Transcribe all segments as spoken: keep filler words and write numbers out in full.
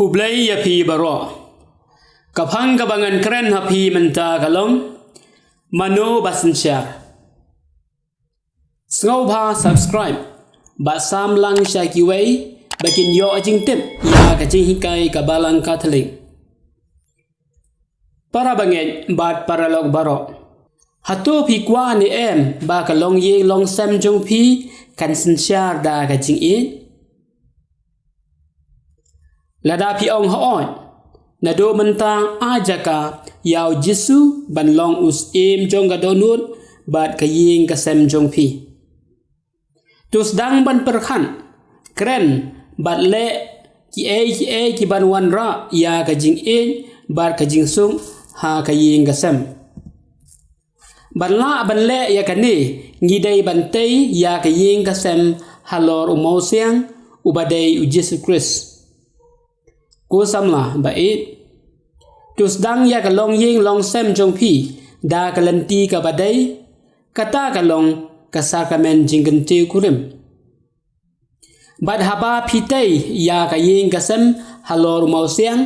U Blei ïa phi baroh. Ka phang kaba ngan kren ha phi mynta ka long: Mano ba synshar? Sngewbha subscribe bad sam lang sha kiwei ba kin ïoh jingtip ïa ka jinghikai ka Balang Katholik. Para bangeit bad paralok baroh, hato phi kwah ne em ba ka longïing longsem jong phi kan synshar da ka jingïeit? Lada phi ong hooid, naduh mynta ai jaka ïa U Jisu ban long U Syiem jong ka dohnud bad ka ïing ka sem jong phi. To sdang ban pyrkhat, kren bad leh kiei kiei ki ban wanrah ïa ka jingïeit bad ka jingsuk ha ka ïing ka sem. Ban lah ban leh ïa kane, ngi dei ban tei ïa ka ïing ka sem halor u Mawsiang, uba dei U Jisu Khrist. Ko samla ba ïeit, to sdang ïa ka longïing longsem jong phi da ka lynti kaba dei, kata ka long ka sakramen jingkyntiew kurim. Bad haba phi tei ïa ka ïing ka sem halor u Mawsiang,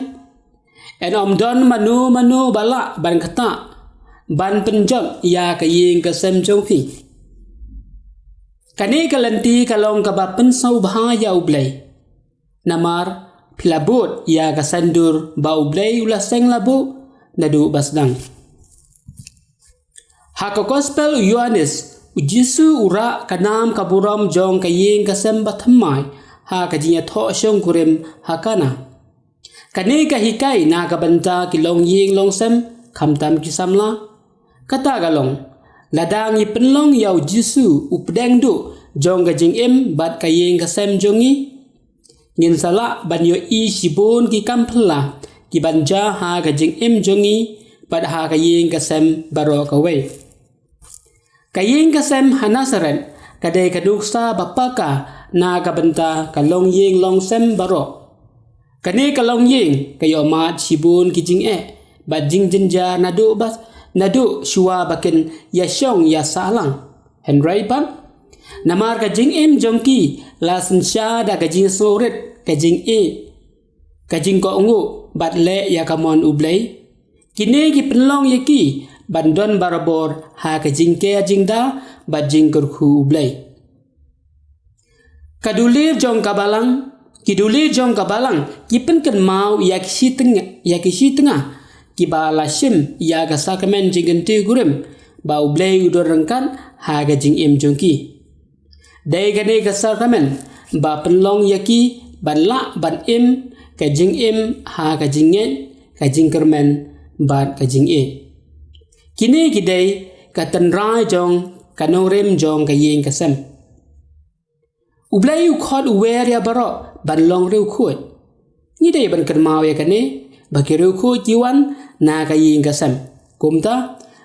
yn ym don mano mano ba lah ban ktah ban pynjot ïa ka ïing ka sem jong phi. Kane ka lynti ka long kaba pynsngewbha ïa U Blei, namar phi la bud ïa ka syndur ba U Blei u la seng la buh naduh ba sdang. Ha ka Gospel u Ïoannis, U Jisu u rah ka nam ka burom jong ka ïing ka sem bathymmai ha ka jingïathoh shongkurim ha Kana. Kane ka hikai na ka bynta ki longïing longsem, khamtam ki samla. Kata ka long, lada ngi pynlong ïa U Jisu u pdeng duh jong ka jingim bad ka ïing ka sem jong ngi, ngin sa lah ban ïohi shibun ki kam phylla ki ban jia ha ka jingim jong ngi bad ha ka ïing ka sem baroh kawei. Ka ïing ka sem ha Nasaret ka dei ka nuksa ba paka na ka bynta ka longïing longsem baroh. Kane ka longïing ka ïohmad shibun ki jingeh bad jingjynjar naduh ba, naduh shuwa ba kin ïashong ïasahlang. Hynrei pat, namar ka jingim jong ki la synshar da ka jingsngewrit, ka jingïeit, ka jingkohnguh bad leh ïa ka mon U Blei, kine ki pynlong ïa ki ban don barabor ha ka jingker jingda bad jingkyrkhu U Blei. Ka dulir jong ka Balang, ki dulir jong ka Balang ki pynkynmaw ïa ki shitnga, ïa ki shitnga kiba la shim ïa ka sakramen jingkyntiew kurim ba U Blei u don ryngkat ha ka jingim jong ki. Dei kane ka sakramen ba pynlong ïa ki ban lah ban im ka jingim ha ka jingngeit, ka jingkyrmen bad ka jingïeit. Kine ki dei ka tynrai jong ka nongrim jong ka ïing ka sem. U Blei u khot u wer ïa baroh ban long riewkhuid. Ngi dei ban kynmaw ïa kane, ba ki riewkhuid ki wan na ka ïing ka sem. Kumta,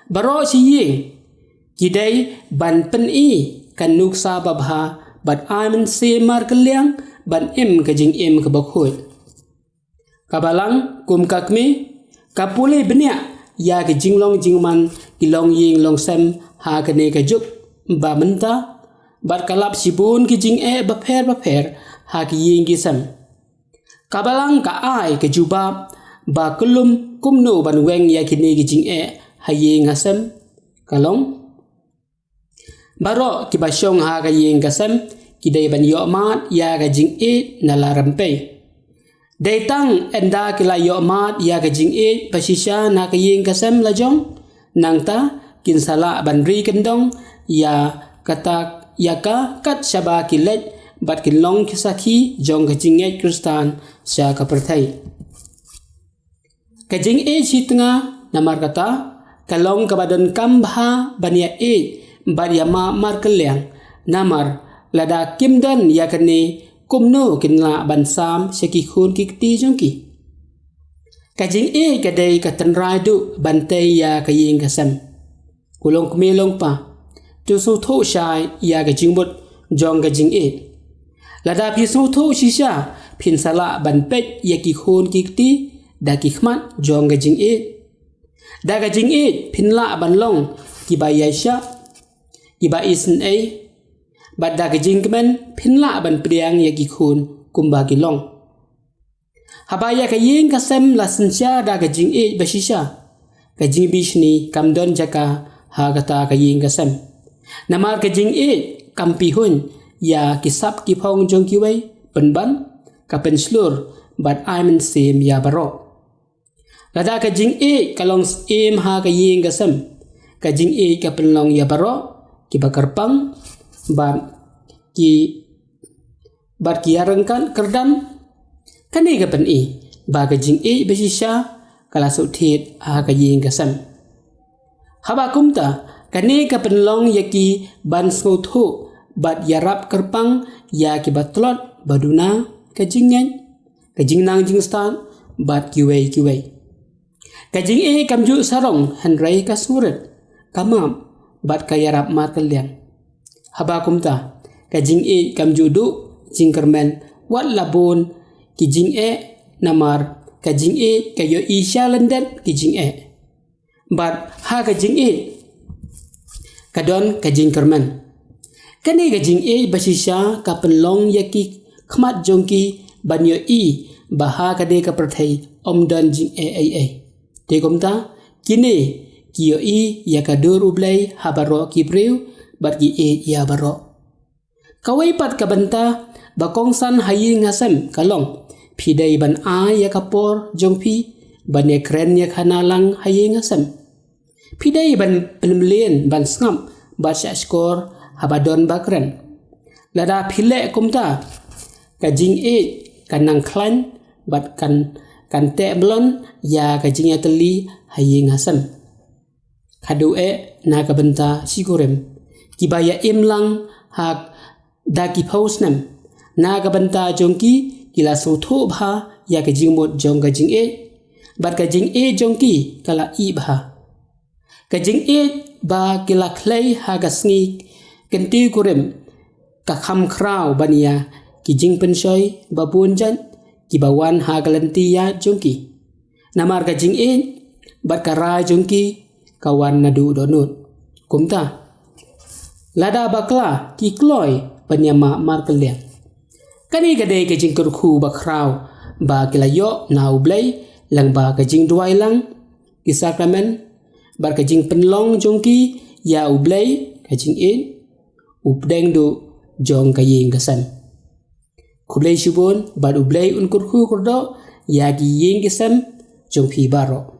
baroh shi ïing ki dei ban pyni ka nuksa babha bad ai mynsiem markylliang ban im ka jingim kaba khuid. Ka Balang kum ka kmie ka pule bniah ïa ka jinglong jingman ki longïing longsem ha kane ka juk ba mynta, bad ka lap shibun ki jingeh bapher bapher ha ki ïing ki sem. Ka Balang ka ai ka jubab ba kyllum kumno ban weng ïa kine ki jingeh ha ïing ha sem. Ka long, baroh kiba shong ha ka ïing ka sem ki dei ban ïohmad ïa ka jingïeit na la rympei. Dei tang ynda ki la ïohmad ïa ka jingïeit ba shisha na ka ïing ka sem la jong, nangta kin sa lah ban ri kyndong ïa kata, ïa ka kat shaba ki leit bad kin long ki sakhi jong ka jingngeit Khristan sha ka pyrthei. Ka jingïeit shitnga, namar kata, ka long kaba donkam bha ban ïa ïeit bad ïa map markylliang, namar lada kim don ïa kane, kumno kin lah ban sam sha ki khun ki kti jong ki. Ka jingïeit ka dei ka tynrai duh ban tei ïa ka ïing ka sem. Ko longkmie longkpa, to sngewthuh shai ïa ka jingmut jong ka jingïeit. Lada phi sngewthuh shisha, phin sa lah ban peit ïa ki khun ki kti da ki khmat jong ka jingïeit. Da ka jingïeit phin lah ban long kiba ïaishah, kiba isynei, bad da ka jingkmen phin lah ban pdiang ïa ki khun kumba ki long. Haba ïa ka ïing ka sem la synshar da ka jingïeit bashisha, ka jingbishni kam don jaka ha kata ka ïing ka sem. Namar ka jingïeit kam pihuiñ ïa ki sap ki phong jong kiwei, pynban ka pynshlur bad ai mynsiem ïa baroh. Lada ka jingïeit ka long syiem ha ka ïing ka sem, ka jingïeit ka pynlong ïa baroh kiba kyrpang bad ki bad ki ïaryngkat kyrdan. Kane ka pyni ba ka jingïeit bashisha ka la shu thied ha ka ïing ka sem. Haba kumta, kane ka pynlong ïa ki ban sngewthuh bad ïarap kyrpang ïa kiba tlot ba duna, ka jingngeit, ka jingnang jingstad bad kiwei kiwei. Ka jingïeit kam ju sarong hynrei ka sngewrit, ka map bad ka ïarap markylliang. Haba kumta, ka jingïeit kam ju duh jingkyrmen wat la bun ki jingeh, namar ka jingïeit ka ïohi sha lyndet ki jingeh. Bad ha ka jingïeit ka don ka jingkyrmen. Kane ka jingïeit bashisha ka pynlong ïa ki khmat jong ki ban ïohi ba ha kane ka pyrthei ym don jingeh ei ei. Te kumta, kine ki ïohi ïa ka dur U Blei ha baroh ki briew bad ki ïeit ïa baroh. Kawei pat ka bynta ba kongsan ha ïing ha sem ka long, phi dei ban ai ïa ka por jong phi ban ïakren ïakhana lang ha ïing ha sem. Phi dei ban pynmlien ban sngap bad shahshkor haba don ba kren. Lada phi leh kumta, ka jingïeit kan nang khlaiñ bad kan, kan teh mlien ïa ka jingïatylli ha ïing ha sem. Khatduh eh na ka bynta shi kurim kiba ïa im lang ha da ki phew snem. Na ka bynta jong ki, ki la sngewthuh bha ïa ka jingmut jong ka jingïeit, bad ka jingïeit jong ki ka la ih bha. Ka jingïeit ba ki la khlei ha ka sngi kyntiew kurim ka kham khraw ban ïa ki jingpynshoi ba bun jait kiba wan ha ka lynti ïaid jong ki. Namar ka jingïeit bad ka rai jong ki ka wan naduh dohnud. Kumta, lada bakla ki kloi ban ïa map markylliang. Kane ka dei ka jingkyrkhu ba khraw ba ki la ïoh na U Blei lyngba ka jingduwai lang, ki sakramen, bad ka jingpynlong jong ki ïa U Blei, ka jingïeit, u pdeng duh jong ka ïing ka sem. Khublei shibun bad U Blei un kyrkhu kyrdoh ïa ki ïing ki sem jong phi baroh.